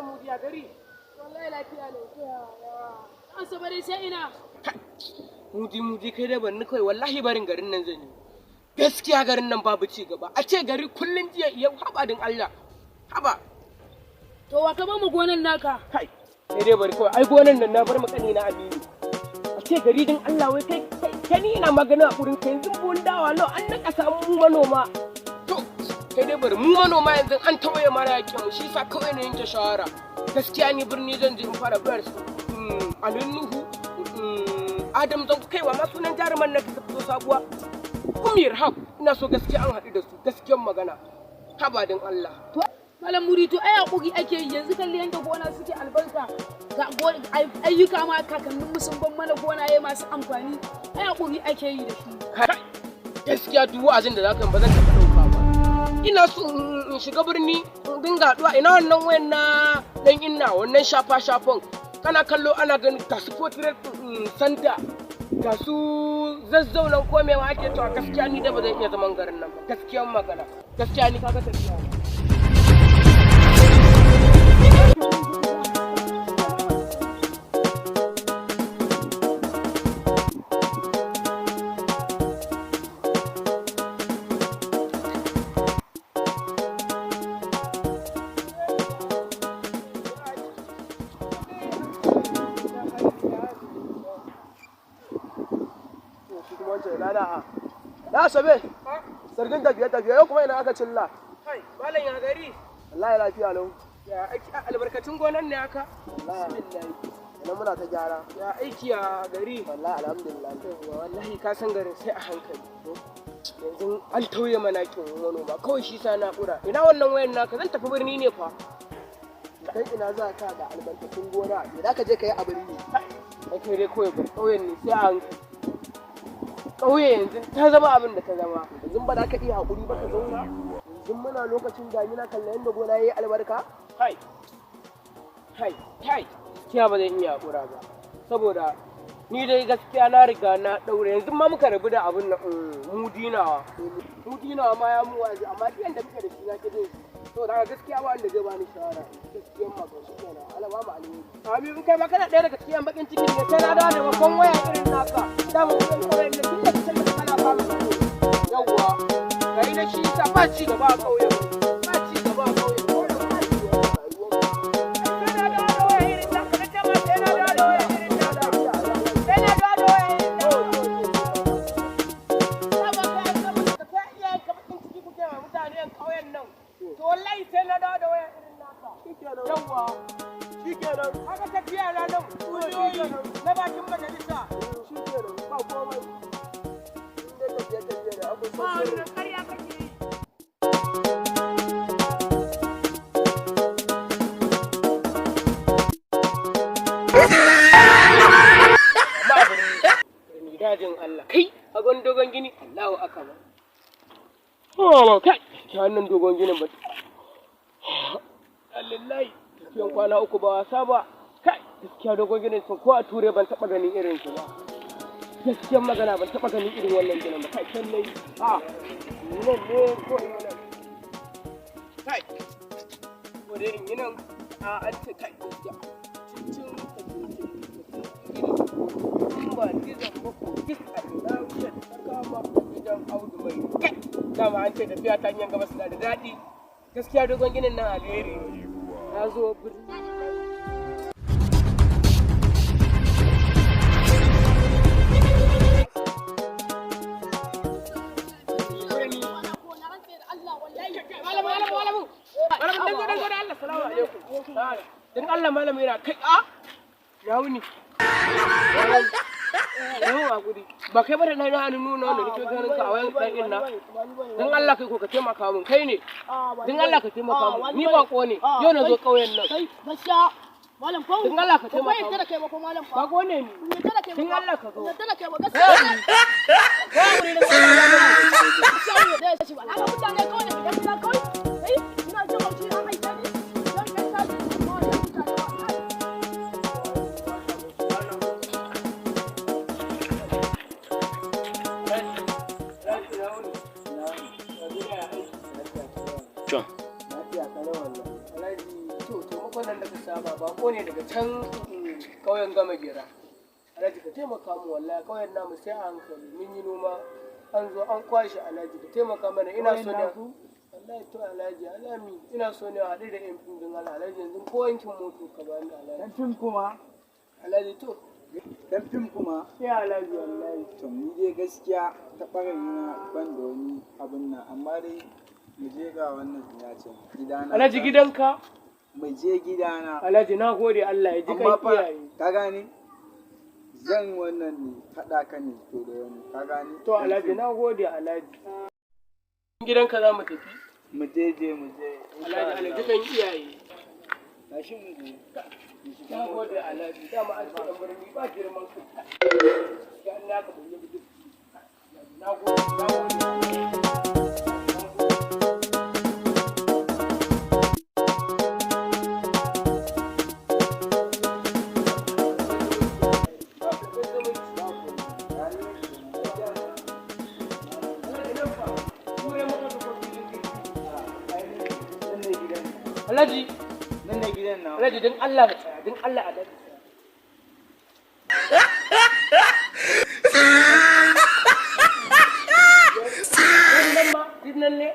Malam Mudi ya gari. Wallahi lafiya lau. An saba dai sai ina. Mudi Mudi kai da banni kawai wallahi barin garin nan zan yi. Gaskiya garin nan babu ci gaba. A ce gari kullun jiya yau haba din Allah. Haba. To wa ka ba mu gonan naka? Kai. Sai dai bari kawai ai gonan nan na bar mu kani na Aminu. A ce gari din Allah wai kai kai ni ina magana a gurin kai yanzu buhun dawa nawa an naka samu mu manoma. To kai dai bari mu manoma yanzu an tawaye mana yakin mu shi sa kawai na yanke shawara. Gaskiya ni birni zan je in fara bayar su. Alin Nuhu, Adam zan kaiwa ma sunan jaruman nan ta fito sabuwa. Umir Haq ina so gaskiya an haɗu da su gaskiyan magana. Haba din Allah. To Malam Muri to ai hakuri ake yi yanzu kalli yanda gona suke albarka ga ayyuka ma kakannin mu sun ban mana gonaye masu amfani ai hakuri ake yi da shi. Gaskiya duk wa'azin da zaka yi ba zan taɓa ɗauka ba. Ina so in shiga birni in dinga haɗuwa ina wannan wayan na ɗan inna wannan shafa shafan kana kallo ana ganin ga su portrait center ga su zazzaunan komewa ake cewa gaskiya ni da ba zan iya zaman garin nan ba gaskiyan magana gaskiya ni kaga tafiya. Na Asabe, sarkin tafiye-tafiye yau kuma ina aka cilla. Kai, malam ya gari? Wallahi lafiya lau. Ya aiki albarkacin gonan ne haka? Wallahi. Ina muna ta gyara. Ya aiki a gari? Wallahi alhamdulillah. Wallahi ka san garin sai a hankali. Yanzu an tauye mana kin manoma kawai shi sa na kura. Ina wannan wayan naka zan tafi birni ne fa. Kai ina za ka ga albarkacin gona, me za ka je ka yi a birni? Ai kai dai kawai bar ƙauyen ne sai a hankali. Ƙauye yanzu ta zama abin da ta zama. Yanzu ba za ka iya haƙuri ba ka zauna? Yanzu muna lokacin damina kalla yadda gona ya yi albarka? Kai, kai, kai, gaskiya ba zan iya haƙura ba. Saboda ni dai gaskiya na riga na ɗaure yanzu ma muka rabu da abin nan mu dinawa. Mu dinawa ma ya mu wazi amma duk yanda muke da shi na ƙi jin shi. Saboda haka gaskiya ba wanda zai bani shawara. Gaskiyan magana shi kenan Allah ba mu alheri. Amin in kai ma kana ɗaya daga cikin baƙin cikin ne sai na dawo da babban waya irin naka. Dama kuɗin ƙauyen nan tun da kusan da kana fama da yawwa. Gari na shi sa ba ci gaba a ƙauyen. Ba ci gaba a ƙauyen. To wallahi sai na dawo da waya irin naka. Yawwa. Shikenan. Haka tafiya na nan kuliyoyi na bakin majalisa. Shikenan ba komai. In dai tafiye-tafiye da abun Ba san sirri. wannan ƙarya kake yi. Amma birni dajin Allah. Kai a gwan dogon gini Allahu akbar. Oh, kai ta wannan dogon ginin ba. Lillahi tafiyan kwana uku ba wasa ba. Kai gaskiya dogon ginin sun ko a ture ban taɓa ganin irin su ba. Gaskiyan magana ban taɓa ganin irin wannan ginin ba. Kai can nayi. A nan ne ko in yi nan. Kai ko dai in yi nan a an ce kai gaskiya. Cincin ka cincin in ba gizon ba ko gis a ina wuyan ta kama gidan Audu mai kai. Dama an ce tafiya ta hanyar gabas na da daɗi. Gaskiya dogon ginin nan alheri ne. Na zo birni. Dan Allah malam yana kai a ya wuni. Yawa guri. Ba kai ba da na hannu nuna wanda nake ganin ka a wayan dan inna. Dan Allah kai ko ka taimaka min kai ne. Dan Allah ka taimaka min ni bako ne. Yau na zo kauyen nan. Kai gaskiya malam ko Dan Allah ka ko taimaka yadda da kai ba ko malam fa. Bako ne ni. Yadda da kai ba. Dan Allah ka zo. Yadda da kai ba gaskiya. Kai wuri dan Allah. Gaskiya ne da shi ba. Haka mutane kawai da gaskiya kawai. Kai ina jin haushi an aike ni. Dan kai ta ji ko da mutane ba. Lafiya kalau wallahi. To taimakon nan da ka saba bako ne daga can ƙauyen Gama Gera. Alhaji, ka taimaka mu. Wallahi ƙauyen namu sai a hankali. Mun yi noma, an zo an kwashe. Alhaji, ka taimaka mana, ina so ne. Wallahi to Alhaji, alami ina so ne a haɗu da yan fim din Allah. Alhaji, yanzu ko wankin moto ka bani, Alhaji. Dan fim kuma? Alhaji, to. Dan fim kuma? Sai Alhaji, wallahi. To ni dai gaskiya ta ɓarayi na ban da wani abun nan, amma dai mu je, ga wannan ya ce gidana. Alhaji, gidanka? Mu je gidana. Alhaji, na gode, Allah ya ji Amma kan fa iyaye. ka gane, zan wannan ne, haɗa ka ne to da wani, ka gane? To Alhaji, na gode. Alhaji, gidanka za mu tafi. Mu je je, mu je. Alhaji, Alhaji kan iyaye. Tashi mu je. Na gode Alhaji, dama an ce ɗan birni ba girman kai. Ga Allah ka bayyana duk. Na gode, na gode. Nan ne gidan. Alhaji, Nan ne gidan na. Alhaji, don Allah ka tsaya, don Allah Alhaji. Nan ma, duk nan ne?